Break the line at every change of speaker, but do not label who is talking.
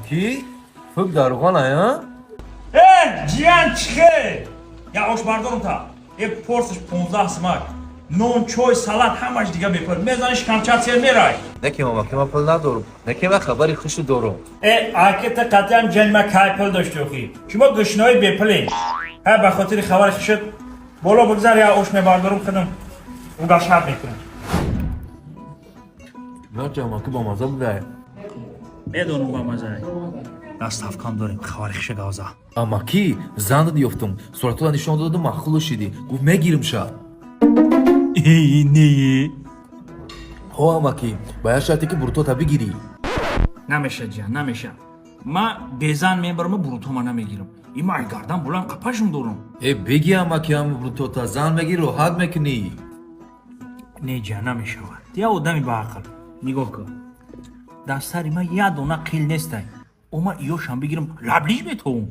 Амаки, фук дар руғана, а?
Э, ҷиян, чихе? Я ош бардорум та. Э, порсиш 15 смак. Нон, чой, салат, ҳамаш дига бепул. Мезани, шикамчат сер мерай.
Не ки, амаки, ман пул надорам. Не ки, ман хабари хушу дорам.
Э, аки, та қатъиам ҷанма кай пул дошти охи? Шумо гӯшнаҳои бепулен. Ҳа, ба хотири хабари хушуд боло бигзар, я ош мебардорум, худам угашат мекунам.
Нача, амаки, бамаза будай.
Медонам, бамазай. Доставкам дорем, хабари хуша гавза.
Амаки, зан ёфтум. Суратола нишон додум, маъқул шидӣ. Гуфт, мегирим ша.
Э, не.
Ҳо, амаки, ба як шарте, ки бурутота бигирӣ.
Намеша, ҷиян, намеша. Ма безан мебарам, бурутома намегирам. Има ай гардан буланд қапашм дорам.
Э, беги, амаки, ам бурутота, зан мегирӣ, роҳат мекунӣ.
Не, ҷиян, намешавад. Я одами баақл. Нигоҳ кун, дар сари ман як дона қил нестай. Ома иёшам бигирам, лаблиш метовум.